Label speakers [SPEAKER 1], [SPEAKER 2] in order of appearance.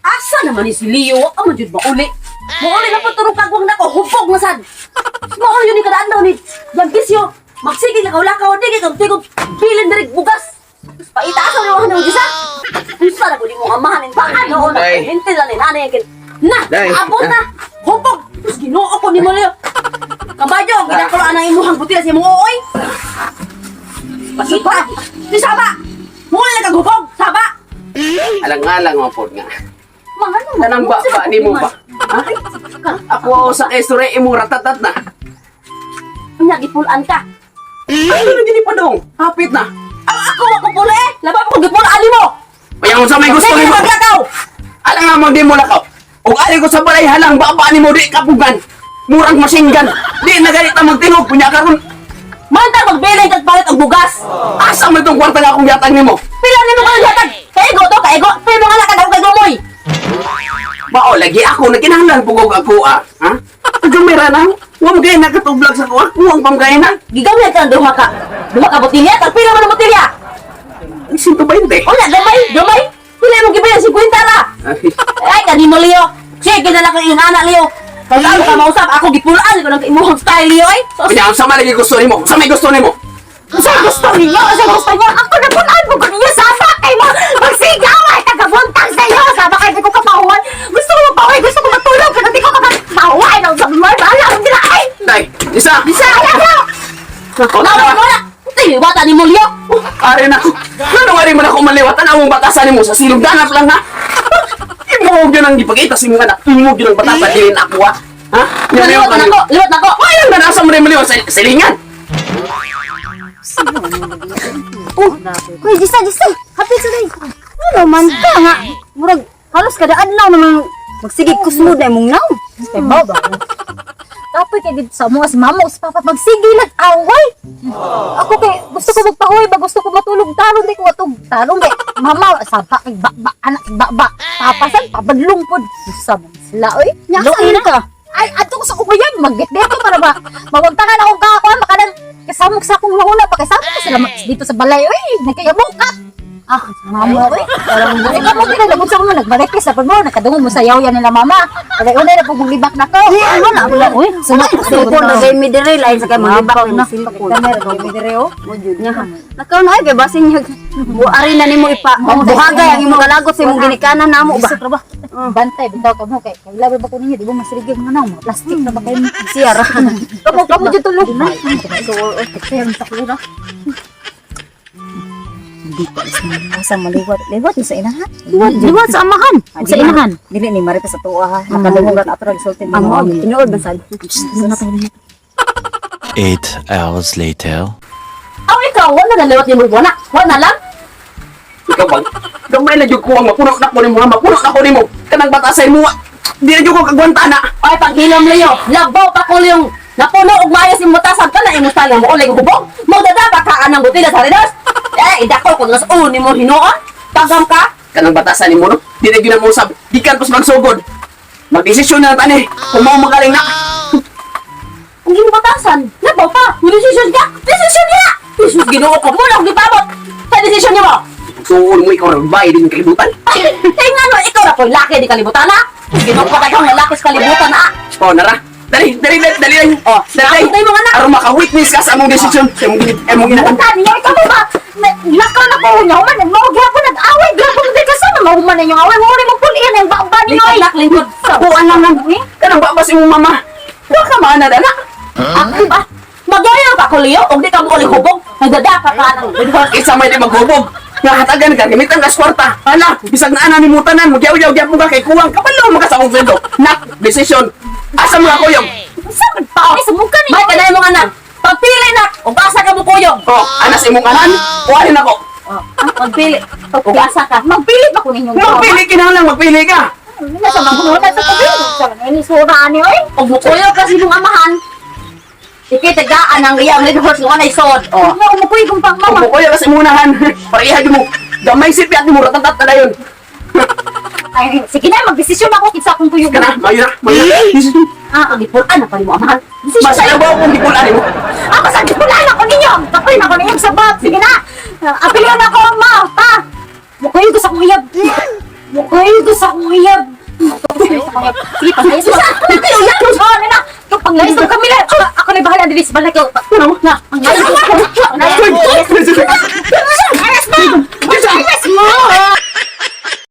[SPEAKER 1] Asa naman ni si Leo? Wa ka man jud mauli. Mauli na po turong kagwang nako, hubog na sad. Mauli yun ni kadaan daw ni Blanquisio. Magsige na kaulakaw, di kay kag tigog bilin diri bugas. Paitaas ang mga nang gisa. Unsa na gud imong amahan ning baka noon na
[SPEAKER 2] Day.
[SPEAKER 1] hintil na ni nanay kin. Na,
[SPEAKER 2] Day.
[SPEAKER 1] abot na. Hubog. Sus, Ginoo ko nimo, Leo. Kabayo, ginakuluan ang imuhang butila sa imong ooy. Pasita. Di saba. Muli na kag hubog, saba.
[SPEAKER 2] Alang-alang mo pod nga.
[SPEAKER 1] Mga ano
[SPEAKER 2] Kanang ba ba nimo ba? Ha? Ako sa esure imo ratatat na.
[SPEAKER 1] Nya gipulan ka.
[SPEAKER 2] Ano na gini pa dong? Hapit na.
[SPEAKER 1] Ang ako ako pula eh. Laba ko gipulan nimo.
[SPEAKER 2] Kaya kung sa may gusto
[SPEAKER 1] Sige
[SPEAKER 2] nimo.
[SPEAKER 1] maglakaw.
[SPEAKER 2] Alang nga di mo lakaw. Ug ali ko sa balay halang ba ba nimo di kapugan. Murang masinggan. Di na ganit na magtingog kunya karon.
[SPEAKER 1] Mantag magbilin kag palit og bugas.
[SPEAKER 2] Asa man itong kwarta nga akong yatang nimo?
[SPEAKER 1] Pila nimo karon hatag? Kaigo to, kaigo. Pila nga lakad ako kay gumoy.
[SPEAKER 2] Bao lagi ako nagkinahanglan pugog ako ah. Ha? Gamera na. Wa mo gay nakatublag sa kuha. Kuwang pamgay na.
[SPEAKER 1] Gigamit ka ng duha ka botilya, tag pila man ang botilya?
[SPEAKER 2] 120.
[SPEAKER 1] Wala gamay, gamay. Pila imong gibayad 50 ra. Ay kanimo, Leo. Sige na lang kay inana, Leo. Kag ano ka mausap ako gipulaan ko nang imong style, Leo ay. So,
[SPEAKER 2] Kunya sa may lagi gusto nimo. Sa may gusto nimo.
[SPEAKER 1] sa gusto niyo, sa gusto niyo.
[SPEAKER 3] Ako na pulaan mo ko ninyo, saba kay mo! Magsigaw ay tagabuntag sa iyo! Saba kay di ko kapahuan! Gusto ko mapahuan, gusto ko matulog, pero di ko kapahuan! Ang sabi mo, bahala akong dila ay!
[SPEAKER 2] Day, isa.
[SPEAKER 1] Bisa ala ka.
[SPEAKER 2] Ako na.
[SPEAKER 1] Wala wala. Tiwata ni mo, Leo.
[SPEAKER 2] Ari na ako. Ngano ari man ako maliwatan among batasan nimo sa silog danap lang ha. Imo gyud ang gipakita sa imong anak. Imo gyud ang batasan dili na ako ha. Ha?
[SPEAKER 1] Liwat na ko, liwat na ko.
[SPEAKER 2] Ay, ang nasa mo rin maliwat sa silingan.
[SPEAKER 3] Oh, kuy, Jisa, Jisa! Happy sa day! Ano man ka nga? Murag, halos kada adlaw naman magsigig kusmod na imong naw.
[SPEAKER 4] Kay mao ba? Kapoy kay dito sa mga si mama o si papa magsige lang away. Ako kay gusto ko magpahuway ba gusto ko matulog tarong di ko matulog tarong kay mama saba kay ba anak ba ba papa san pabadlong pod sa sila oy.
[SPEAKER 3] Nya, asa
[SPEAKER 4] Luoy
[SPEAKER 3] man ka?
[SPEAKER 4] Ay adto ko sa kubayan magget dito para ba mawagtangan akong kakuan makalang kasamok sa akong mauna pa kasama ko sila dito sa balay oy nagkayamukat. Ah, mama oy. Parang ay kamo gid na sa mga nagbalik sa pag mo nakadungog mo sa yawya nila mama. Kaya unay na pug maglibak na ko. Ano na wala oy. Sunod
[SPEAKER 3] Cellphone na gay mi dire lain sa kay maglibak na cellphone.
[SPEAKER 4] Kamera gay mi dire oh.
[SPEAKER 3] Mo jud niya. Nakaw na ay kay basin niya. Buari na nimo ipa. Buhagay ang imong kalagot sa imong ginikanan namo ba.
[SPEAKER 4] Isip ra ba? Bantay bitaw kamo kay kay ba ko ninyo di ba masirigig nga na mga plastic na ba kayo.
[SPEAKER 3] Siya ra.
[SPEAKER 4] Kamo kamo jud tulog. So sa kulura. Hindi pa sa maliwat. Liwat sa inahan. Liwat, liwat sa amahan. Sa inahan.
[SPEAKER 3] Dili ni marita sa tuwa ha.
[SPEAKER 4] Nakadungog at ato resulted
[SPEAKER 3] Amo tinuod man sad.
[SPEAKER 5] 8 hours later.
[SPEAKER 1] Aw ikaw, wala na liwat ni mo wala. Wala lang.
[SPEAKER 2] Ikaw ba? Gamay na jud ko ang mapuno na ko nimo, ha? Mapuno na ko nimo. Kanang batasan mo. Di na jud ko kagwanta na.
[SPEAKER 1] Ay paghilom, Leo. Labaw pa ko yung napuno og maayo si mutasan ka na imong style mo uling hubog. Magdada pa ka anang butila sa redos. Eh idakol ko nas ni mo hinuon. Tagam ka.
[SPEAKER 2] Kanang batasan nimo no. Di na gyud na mo usab. Gikan pas magsugod. Magdesisyon na tani. Kung mao magaling na.
[SPEAKER 1] Ang imong batasan, labaw pa. May desisyon ka. Desisyon niya. Jesus, Ginoo ko mo lang gipamot. Sa desisyon niyo mo.
[SPEAKER 2] Suol mo ikaw ra bay din kalibutan.
[SPEAKER 1] Ay, tingnan mo, ikaw na po laki di kalibutan na. Ginoo ko kayo nga laki sa kalibutan na.
[SPEAKER 2] Oh, nara. Dali, dali, dali, dali lang.
[SPEAKER 1] Oh,
[SPEAKER 2] dali.
[SPEAKER 1] ako tayo mga anak.
[SPEAKER 2] Aron maka-witness ka sa among desisyon. Sa imong ginahan.
[SPEAKER 4] Tani niyo ikaw ba? Lakaw na ko niya man mao gyapon nag-away gyapon di ka sana mahuman na inyong away mo rin mo pulian ang ba ninyo ay.
[SPEAKER 1] Lak lingkod.
[SPEAKER 2] Kuan lang lang. Kanang ba ba si imong mama? Wa ka maana na.
[SPEAKER 1] Ako ba? Magayaw ka ko, Leo, og di ka mo uling hubog. Nagdada ka ka ng
[SPEAKER 2] Isa may di maghubog. Nga hatagan ka, gamitan ka sa kwarta. Hala, bisag na ana ni mo tanan, magyaw-yaw gyapon ka kay kuwang kabalo mo ka sa akong sweldo. Nak, desisyon. Asa mga kuyog?
[SPEAKER 1] Sa man pa?
[SPEAKER 4] Ay, sumuka ninyo.
[SPEAKER 1] May kanay mong anak. Pagpili na, og asa ka mo kuyog.
[SPEAKER 2] Oh, ana sa imong anan, kuhanin ako.
[SPEAKER 1] Pagpili, og asa ka.
[SPEAKER 4] Magpili ba ko ninyong
[SPEAKER 2] Magpili kinahanglan magpili ka.
[SPEAKER 4] Nasa magulat sa tubig. Sa ni sura ani oy.
[SPEAKER 1] Og mukuyog ka sa imong amahan. Ikitagaan ang iyang red horse nga nay sod. Oh.
[SPEAKER 4] Nga umukuy kong pang
[SPEAKER 2] Kung
[SPEAKER 4] mama.
[SPEAKER 2] kuya ka sa imunahan, pareha mo. Gamay sipyat mo ratatat na dayon.
[SPEAKER 4] Ay, sige na magdesisyon ako kinsa akong kuyog.
[SPEAKER 2] Kana, mayo na, mayo na. Desisyon.
[SPEAKER 1] Ah, ang gipulan na pa nimo amahan. Desisyon
[SPEAKER 2] Mas
[SPEAKER 1] sa'yo.
[SPEAKER 2] ba kung gipulan nimo?
[SPEAKER 4] Ako sa dipulan ako ninyo. Kapoy na ako ninyong sabat. Sige na. Apilyon ako ma, pa. Mukuy ko sa akong iyab.
[SPEAKER 3] Ay, gusto akong uyab. Sige, panglayas mo. Oh, nana. Ikaw, panglayas mo kami na. Ako na bahala dili sa balay ko.
[SPEAKER 2] Ano?
[SPEAKER 3] Na, panglayas mo.
[SPEAKER 2] Uy!